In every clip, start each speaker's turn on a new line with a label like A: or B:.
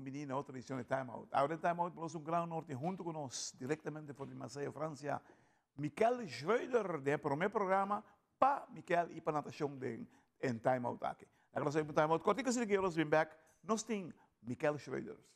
A: bini na otro edicion di Time Out. Awor den Time Out nos un gran honor tin hunto cu nos, directamente for di Marseille, Francia, Mikel Schreuder den e prome programa pa Mikel y pa natacion den en Time Out aki. Laga nos bay un Time Out cortico asina cu nos bin back, nos tin Mikel Schreuders.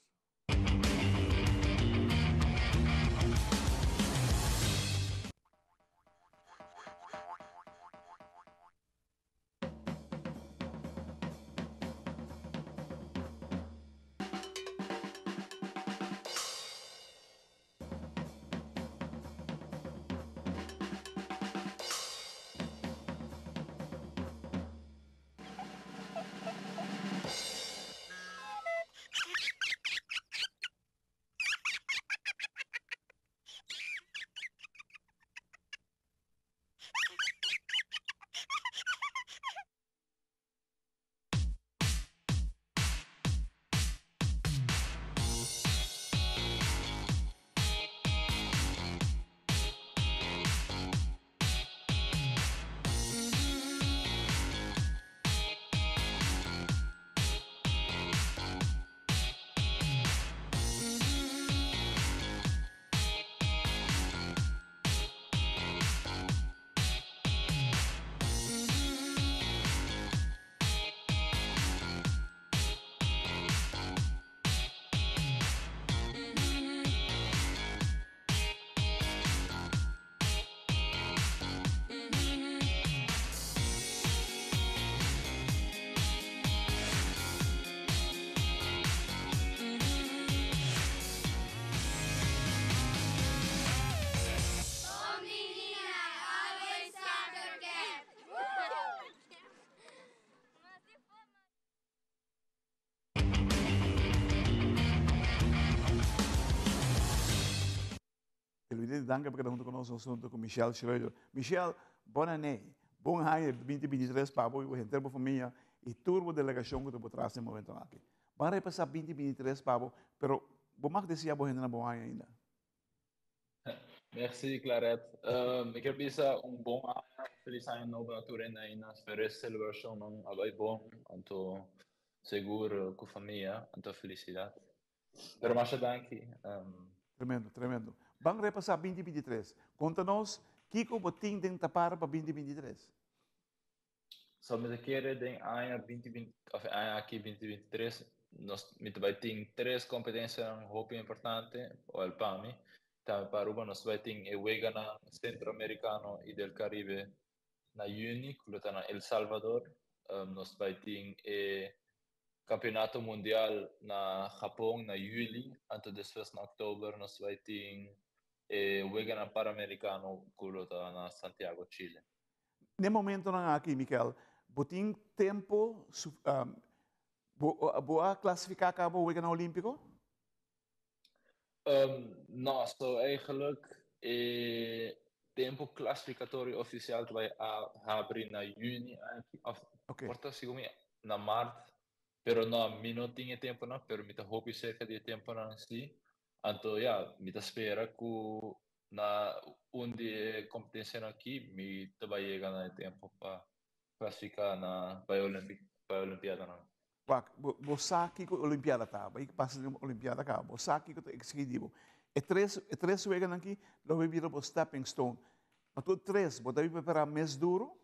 A: Televidente, danki pa keda huntu ku nos nos huntu ku Michelle Schreuder. Michelle, bona nei. Bon aña 2023 pa bo i bo henter bo famia i tur bo delegashon ku ta bo tras den momentonan aki. Ban repasá 2023 pa bo, pero bo mag deseá bo hendenan bon aña ainda.
B: Merci Claret. Um, mi kier bisa un bon aña, feliz aña nobo na tur hende ainda. Spero e celebracionnan a bai bon, anto segur ku famia, anto felicidad. Pero masha danki. Um,
A: Tremendo, tremendo. Ban repasá 2023. Konta nos kiko bo tin den tapara pa 2023.
B: So mi ta kere den aña 2020, of aña aki 2023, nos, mi ta bai tin tres competencianan hopi importante, wel pa mi, tambe pa Aruba, nos ta bai tin e Weganan Centroamericano y del Caribe na juni, cu lo ta na El Salvador. Um, nos ta bai tin e Campeonato Mundial na Japon na juli, anto despues na oktober nos ta bai tin e Weganan Panamericano cu lo ta na Santiago, Chile.
A: N'e momentonan aki, Mikel, bo tin tempo bo bo a klasifiká kaba Weganan Olímpiko?
B: No, so eigenlijk e tempo klasifikatorio ofisial ta bai a habri na yüni aki, òf por ta segun mi na mart, pero no, mi no tin e temponan, pero mi ta hopi serka di e temponan si. Anto ya, mi ta spera ku Na un di e competencianan aki mi ta bai yega na e tempo pa clasifica na pa e pa e Olimpiadanan.
A: Wak, bo bo sa kiko e Olimpiada ta, bai pasa den Olimpiada kaba, bo sa kiko ta exigi di bo. E tres e tres weganan aki lo bai bira bo stepping stone. Pa tur tres bo ta bai prepara mes duro?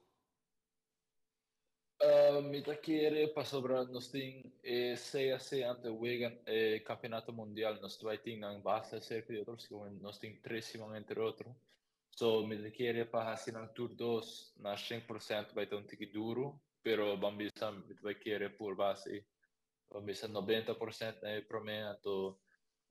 B: Mi ta kere pasobra nos tin e CAC ante wega e campeonato mundial nos ta bai tin nan basta cerca di otro segun nos tin tres siman entre otro so mi ta kere pa haci nan tur dos na 100% bai ta un tiki duro pero ban bisa mi ta bai kere purba haci Ban bisa 90% na e prome anto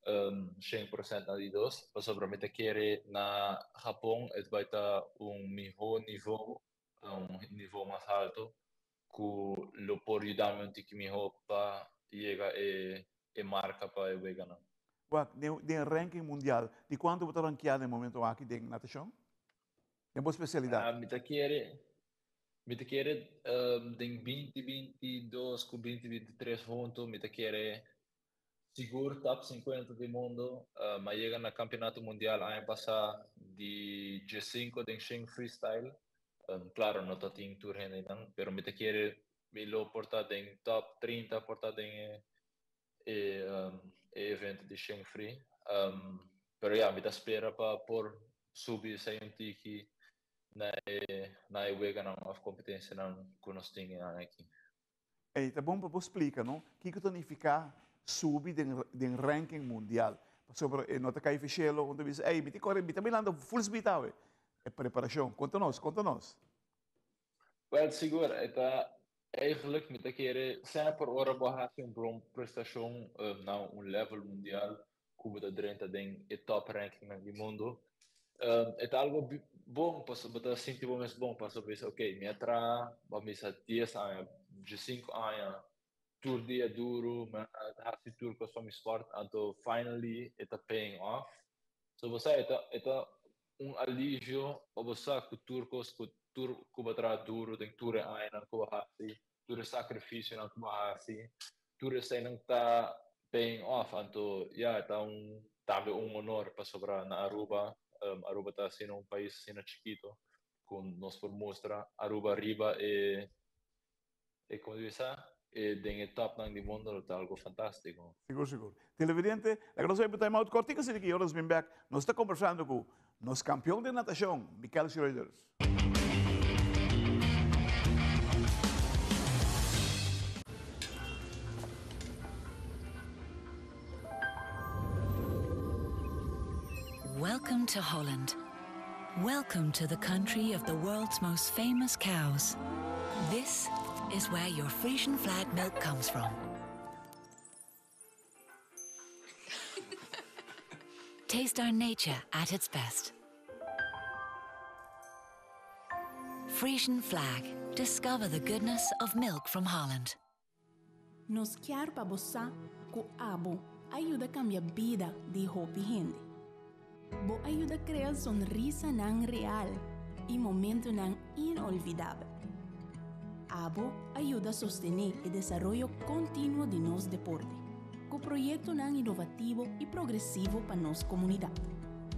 B: 100% na di dos pasobra mi ta kere na Japon e ta bai ta un miho nivo un nivo mas halto ku lo por yuda mi un tiki miho pa yega e e marka pa e weganan.
A: Wak, den den ranking mundial, di kuantu bo ta rankeá den momento aki den natashon? Den bo spesialidat?
B: Mi ta kere mi ta kere den 2022 ku 2023 huntu mi ta kere Sigur top 50 di mundo. M'a yega na Campeonato Mundial aña pasá di djesinku den shen freestyle. Claro no ta tin tur hendenan, pero mi ta kere mi lo por ta den top 30 por ta den e evento di 100 free. Pero ja, mi ta spera pa por subi esey un tiki na e weganan of competencianan cu nos tin e aña aki.
A: Ey, ta bon pa bo splica, no? Kico ta nifica subi den ranking mundial? Pasobra e no ta cay fi cielo, un ta bisa, ey, mi ta core, mi ta mirando full speed awe. E preparacion, conta nos, conta nos.
B: Wel, sigur, e ta eigenlijk, mi ta kere, semper ora bo haci un bon prestacion na un level mundial, cu bo ta drenta den e top rankingnan di mundo, e ta algo bon, pasobra bo ta sinti bo mes bon, pasobra bo bisa, ok, mi a traha, bo a bisa 10 aña, 15 aña, tur dia duro, mi a haci tur cos pa mi sport, anto finally e ta paying off. So bo sa, e ta un alivio pa bo sa cu tur cos cu tur cu bo a traha duro den tur e añanan cu bo a haci, tur e sacrificionan cu bo a haci, tur eseinan ta paying off. Anto ya, ta un tambe un honor pasobra na Aruba, Aruba ta asina un pais asina chikito cu nos por mustra Aruba riba e, como bisa, e den e topnan di mundo ta algo fantastico.
A: Sigur, sigur. Televidente, laga nos bay time out cortico asina cu nos bin back. Nos ta conversando cu nos campeon di natacion, Mikel Schreuders.
C: Welcome to Holland. Welcome to the country of the world's most famous cows. This is where your Frisian Flag milk comes from. Taste our nature at its best. Frisian Flag. Discover the goodness of milk from Holland.
D: Nos kier pa bo sa cu abo a yuda cambia bida di hopi hende. Bo a yuda crea sonrisanan real y momentonan inolvidabel. Abo a yuda sostene e desaroyo continuo di nos deporte, cu proyectonan inovativo y progresivo pa nos comunidad.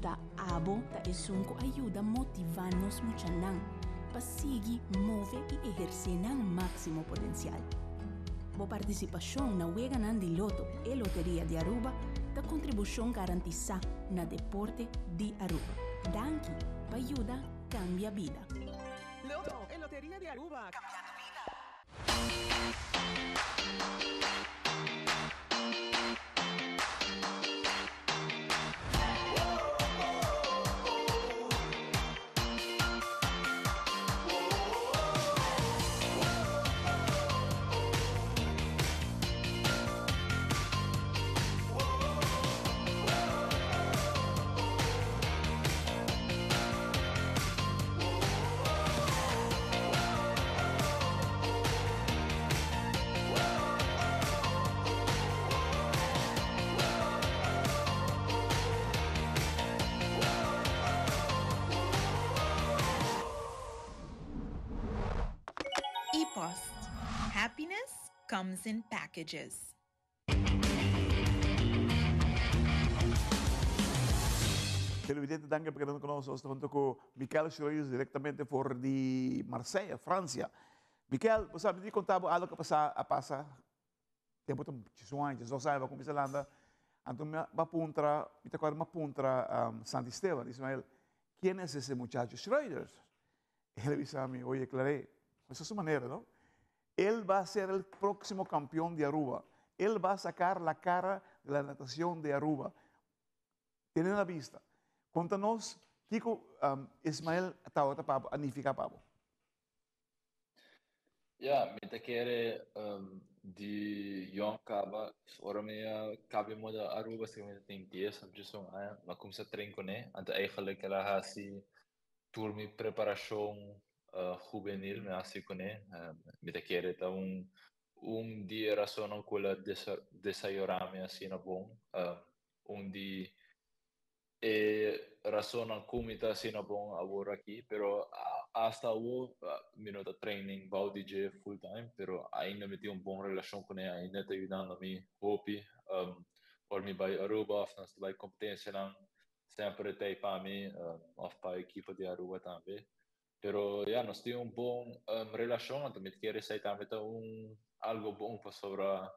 D: Ta abo ta esun cu a yuda motiva nos muchanan pa sigui move y eherce nan maximo potencial. Bo participacion na Weganan di Lotto e Loteria di Aruba ta contribucion garantisa na deporte di Aruba. Danki pa yuda cambia bida.
E: Lotto e Loteria di Aruba. Cambiando bida.
F: E-Post. Happiness comes in packages.
A: Televidente, danki pa keda cu nos. Nos ta hunto cu Mikel Schreuders directamente for di Marseille, Francia. Mikel, bo sabi di conta bo algo cu a pasa, a pasa tempo ta 18 aña, 12 aña, bo cuminsa landa. Anto mi a puntra, mi ta acorda mi a puntra Santi Esteban, Ismael, ¿quién es ese muchacho Schreuders? El a bisa mi, oye, Claré, esa es su manera, no? Él va a ser el próximo campeón de Aruba. Él va a sacar la cara de la natación de Aruba. Tiene la vista. Contanos, kico Ismael tabata pa bo, a nifica pa bo.
B: Ja, mi ta kere di jong caba, ora mi a caba muda Aruba, si mi tin 10 of 11 aña, mi a cuminsa train cune, anto eigenlijk el a haci tur mi preparacion juvenil mi a haci cune. Mi ta kere ta un di e razonnan cu el a desayora mi asina bon, un di e razonnan cu mi ta asina bon awor aki, pero hasta awor mi no ta training bou di dje full time, pero ainda mi tin un bon relacion cune, ainda e ta yudando mi hopi. Ora mi bay Aruba of nos ta bay competencianan, semper e ta ey pa mi of pa ekipo di Aruba tambe. Pero ya, nos tin un bon relacion, anto mi ta kere esey tambe ta un algo bon pasobra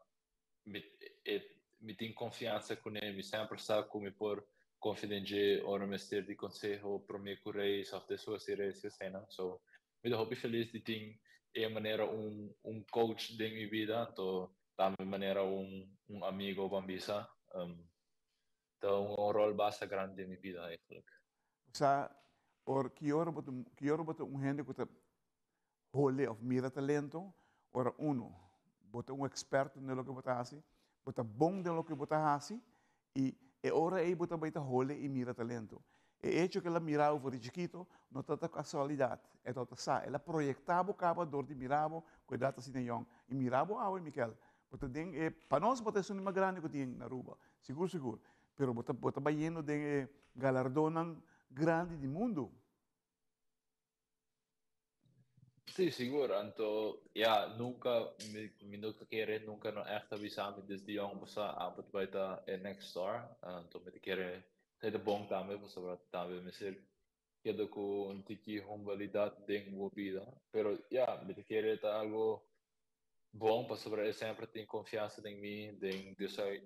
B: mi e. mi tin konfiansa kuné, mi semper sa ku mi por konfia den dje ora mester di konseho promé ku race òf despues di race eseinan. So mi ta hopi felis di tin e manera un un coach den mi bida, anto tambe manera un un amigo ban bisa. Ta un rol basta grandi den mi bida eigenlijk.
A: Bo sa or ki ora bo ta ki ora bo ta un hende ku ta hole of mira talento? Ora uno, bo ta un experto den loke bo ta hasi, bo ta bon den loke bo ta hasi i e ora ei bo ta bai ta hole i mira talento. E hecho ku el a mira bo for di chikito no ta ta kasualidat, e tabata sa, el a proyektá bo kaba dor di mira bo ku edat asina yòn i mira bo awe Mikel, bo ta den e, pa nos bo ta esun di mas grandi ku tin na Aruba, sigur sigur, pero bo ta bo ta bayendo den e galardonnan grandi di mundu.
B: Sí, sigur. Anto, ja, nunca, mi, mi no ta kere, nunca no echt a bisa mi desde jong, bosa, ah, bo ta bai ta e next star. Anto, mi ta kere, esei ta bon tambe, pasobra tambe mester keda ku un tiki humbalidad den bo bida. Pero, ja, mi ta kere ta algo bon, pasobra e semper tin confiansa den mi, den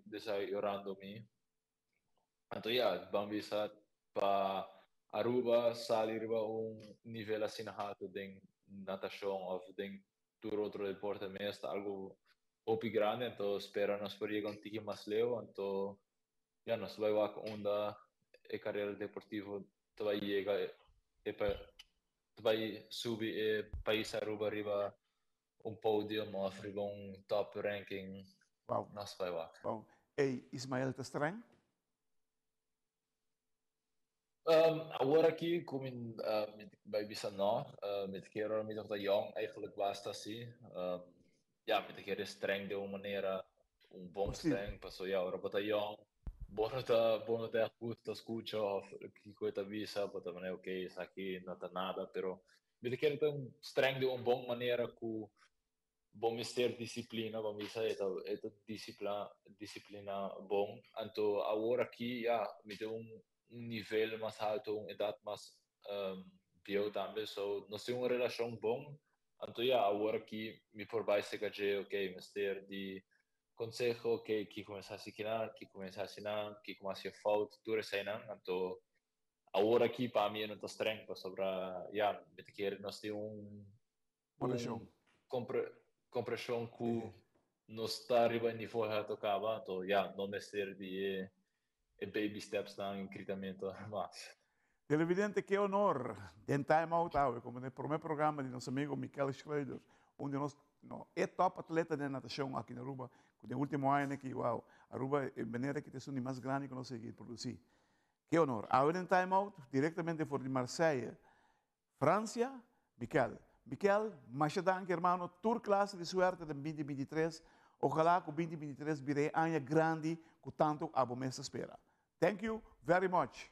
B: desayorando mi. Anto ya, ban bisa pa Aruba sali riba un nivel asina halto den natacion of den tur otro deporte mes ta algo hopi grandi, anto spera nos por yega un tiki mas leu, anto ya nos bai wak unda e carera deportivo ta bai yega e pa ta bai subi e pais Aruba riba un podium of riba un top ranking.
A: Wow.
B: Nos bai wak.
A: Wow. Ey, Ismael ta streng?
B: Awor aki ku mi mi bai bisa no. Mi ta kere ora mi tabata yong eigenlijk basta si. Ya mi ta kere streng den un manera un bon streng paso ya ora bo ta yong bo no ta bo no ta echt gusta skucha of kiko e ta bisa bo ta manera ok esaki no ta nada pero Mi ta kere ta un streng den un bon manera ku bo mester disiplina, bo mester e ta e ta disipla disiplina bon. Anto awor aki ya mi tin un un nivel mas halto, un edat mas bieu tambe, so nos tin un relashon bon. Anto ya awor aki mi por bai serka dje, ok mester di konseho, ok kiko mi mester hasi kinan, kiko mi mester hasi nan, kiko mi a hasi fout, tur eseinan. Anto Awor aki pa mi e no ta streng pasobra ya mi ta kere nos tin un
A: un
B: kompreshon ku nos ta riba e nivo alto kaba anto ya no mester di e e baby steps nan i kritamento mas.
A: Televidente ke honor den Time Out awe komo den e prome programa di nos amigo Mikel Schreuder un di nos no e top atleta den natashon aki na Aruba ku den ultimo añanan aki wow Aruba e manera ki ta esun di mas grandi ku nos a yega di produsi. Ke honor. Awe den Time Out, directamente for di Marseille, Francia, Mikel. Mikel, masha danki hermano, tur clase di suerte den binti 23. Ojalá cu 2023 bira e aña grandi cu tanto abo mes ta spera. Thank you very much.